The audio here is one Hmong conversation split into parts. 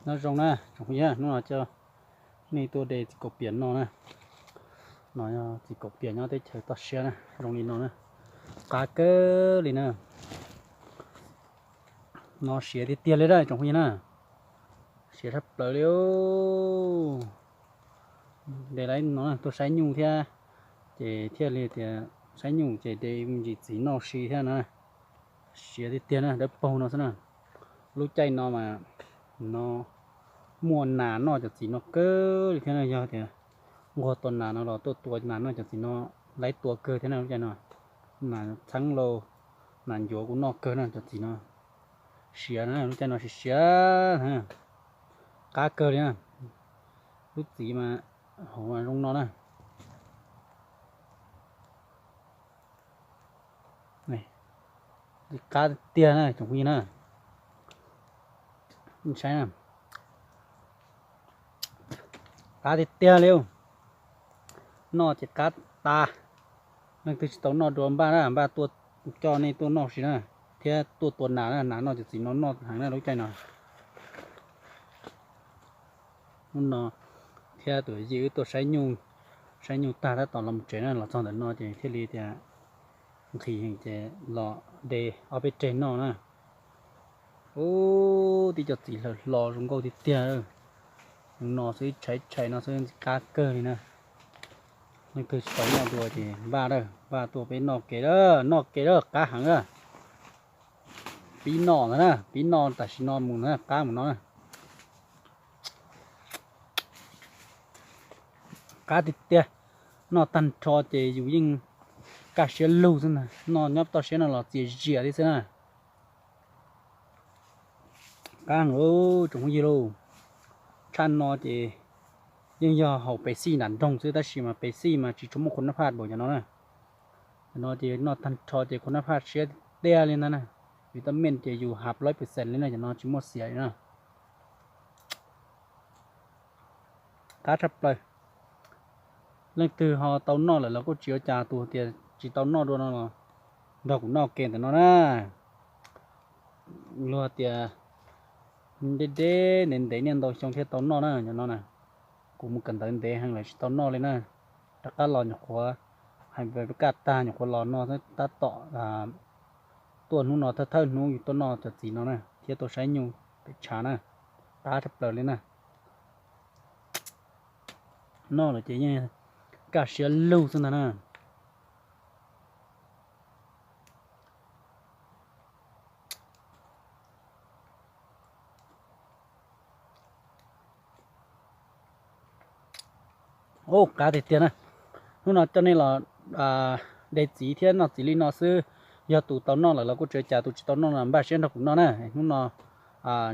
Nyob zoo na tsoom phooj ywg, hnub no coj nej tuaj de txiv kaum pias no na. No yog txiv kaum pias nyob teb chaws toj siab na, zoo li no na. Qab kawg li na. No siav tiag tiag li na tsoom phooj ywg na. Siav tshaj plaws li. De lawm no tuaj saib nyuj thiab, ces thiaj li tias saib nyuj ces de me ntsis txiv noj si thiab na. Siav tiag tiag na, dawb paug no xwb na. Lub caij no mas no muaj nas noj cov txiv no kawg li thiab na. Yog tias nquag tua nas no los tuaj tua nas noj cov txiv no, lawv tua kawg thiab na lub caij no. Nas txheeb lauj, nas ncuav kuj noj kawg na cov txiv no. Siav na, lub caij no siav siav, qab kawg li na. Lub txiv mas hauv zoo no na. Qab tiag na tsoom phooj ywg na. Saib na, qab tiag tiag li. Noj ces qab tas. Leej twg tsis tau noj dua npaj na, npaj tuaj coj nej tuaj noj si na, thiab tuaj tua nas na, nas noj cov txiv no noj heev na lub caij no. Hnub no thiab tus yij wb tuaj saib nyuj, saib nyuj tag tab tom los mus tsev na, los txog ntawm no ces thiaj li tias nqhis ces los de ob peb reg noj na. Ub, tib co txiv hlaws hlo zoo nkauj tiag tiag. Zoo no xwb, ib tshais ib tshais no xwb, qab kawg li na. Leej twg tsis tau noj dua ces npaj lawm, npaj tuaj peb noj kev lawm, noj kev lawm, qab heev lawm. Pib noj ntag na, pib noj tam sim no mus na, qab mus no na. Qab tiag tiag, noj tag nrho ces yus yeej kaj siab lug xwb ntag, noj nyob toj siab no los txias zias li xwb na. Qab heev tsoom phooj ywg lauj. Tshaj no ces yeej yog haus pes xij nram nroog xwb tab sis mas pes xij mas tsis tshua muaj khua nab phaj npaum cov no na. Cov no ces noj tag nrho ces khua nab phaj siab tiag li ntag na. Vitamin ces yus hab lawm percent li na, cov no tsis muaj xiam li na. Qab tshaj plaws. Leej twg ho tau noj lawm los kuj tsis ua cas, tus tias tsis tau noj dua no los nrog kuv noj ke ntawm no na. Luag tias deb deb ntev ntev niaj ntau xyoo thiaj tau noj na, cov no na. Kuv mus kawm ntawv ntev heev lawm tsis tau noj li na. Rov qab los nyuam qhuav hais kaj tag nyuam qhuav los no tab tom tuaj hnub no thawj thawj hnub yus tuaj noj cov txiv no na thiab tuaj saib nyuj pem tshav na. Qab tshaj plaws li na. Noj lawm ces yeej kaj siab lug xwb ntag na. Ub, qab tiag tiag na. Hnub no coj nej los de txiv thiab noj txiv li no xwb. Yog tus tau noj lawm los kuj tsis ua cas, tus tsis tau noj los npaj siab nrog kuv noj na. Hnub no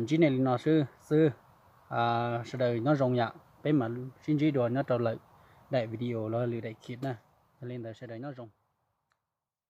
ntsib nej li no xwb xwb. Sawv daws nyob zoo yom, peb mam sib ntsib dua nyob rau lwm daim video los lwm daim clip na. Yog li ntawd sawv daws nyob zoo.